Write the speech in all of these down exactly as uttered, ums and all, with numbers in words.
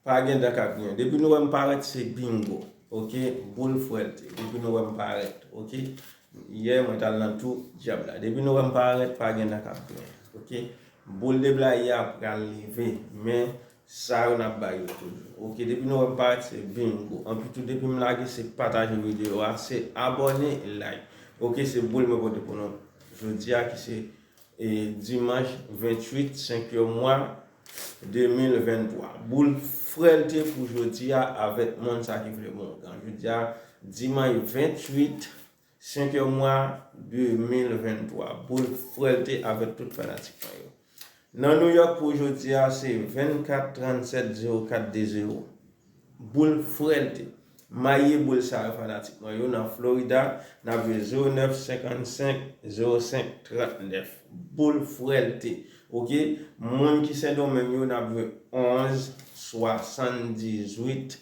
Pa gen dan k ap griyen. Depi nou wè m parèt, se bingo. Oke? Boul frèlte. Depi nou wè m parèt. Oke? Yè, mwen t al nan tou dyab la. Depi nou wè m parèt, pa gen dan k ap griyen. Oke? Boul deblayi a pral leve. Men, sa yo n ap ba yo toujou. Oke? Depi nou wè m parèt, se bingo. Anpi tou, depi m lage, se pataje videyo a, se abòne, like. Oke? Se boul mwen pote pou nou jodi a ki se e, dimanch venntuit senkyèm mwa de mil venntwa. Boul frèlte pou jodi a avèk moun sa ki vle bon ogan. Jodi a, dimanch venntuit senkyèm mwa de mil venntwa. Boul frèlte avèk tout fanatik mwen yo. Nan New York pou jodi a, se vennkat trannsèt zewo kat de zewo. Boul frèlte. Maye boul sa yo, fanatik mwen yo. Nan Florida, n ap jwe zewo nèf senkannsenk zewo senk trannèf. Boul frèlte. Oke? Moun ki Sendomeng yo, n ap jwe onz swasanndizuit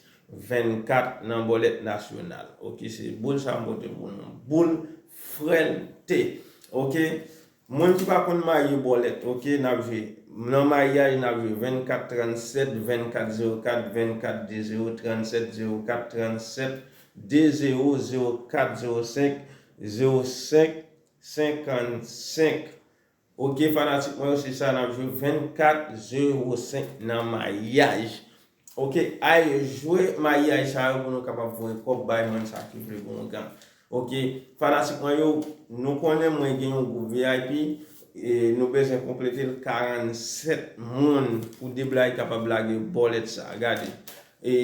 vennkat nan bòlèt nasyonal. Oke? Se boul sa m pote pou nou. Boul frèlte. Oke? Moun ki pa konn maye bòlèt, oke, n ap jwe. Nan mayaj, n ap jwe vennkat trannsèt, vennkat zewo kat, vennkat de zewo, trannsèt zewo kat, trannsèt de zewo, zewo kat zewo senk, zewo senk senkannsenk. Oke, fanatik mwen yo, se sa, n ap jwe vennkat zewo senk nan mayaj. Oke, ay jwe mayaj sa yo pou nou kapab voye kòb bay moun sa ki vle bon ogan. Oke, fanatik mwen yo, nou konnen mwen gen yon gwoup V I P, e nou bezwen konplete l karannsèt moun pou deblayi kapab lage bòlèt sa. Gade, e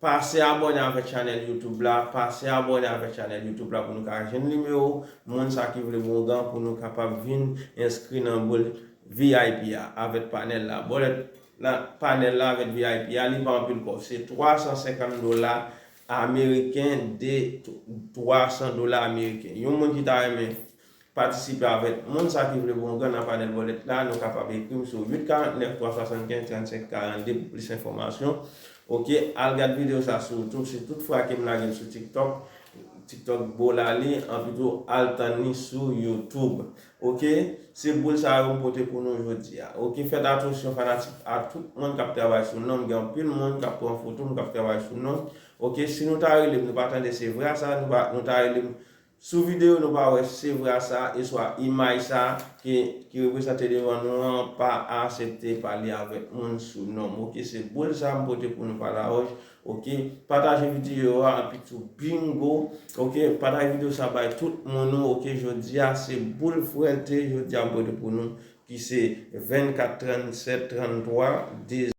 pase abòne avèk chanèl YouTube la, pase abòne avèk chanèl YouTube la pou nou ka jwenn nimewo moun sa ki vle bon ogan pou nou kapab vin enskri nan boul V I P a avèk panèl la. Bòlèt la, panèl la avèk V I P a, li pa anpil kòb. Se twa san senkant dola ameriken, de twa san dola ameriken. Yon moun ki ta renmen patisipe avèk moun sa ki vle bon ogan nan panèl bòlèt la, nou kapab ekri m sou uit karant nèf twa swasannkenz trannsenk karannde pou plis enfòmasyon. Oke, al gad videyo sa sou YouTube, si tout fwa ke m lage l sou TikTok, TikTok bola li, anpi tou al tann li sou YouTube. Oke, se boul sa yo m pote pou nou jodi a. Oke, fèt atansyon fanatik a tout moun k ap travay sou non m, gen anpil moun k ap pran foto m, k ap travay sou non m. Oke, si nou ta rele m, nou pa tande se vwa sa, nou pa, nou ta rele m sou videyo, nou pa wè se vwa sa, e swa imaj sa, ki, ki reprezante devan nou an, pa aksepte pale avèk moun sou non m. Oke, se boul sa m pote pou nou pa lawòj. Oke, pataje videyo a, anpi tou bingo. Oke, pataje videyo sa bay tout moun ou. Oke, jodi a se boul frèlte, jodi a m pote pou nou, ki se vennkat trannsèt tranntwa de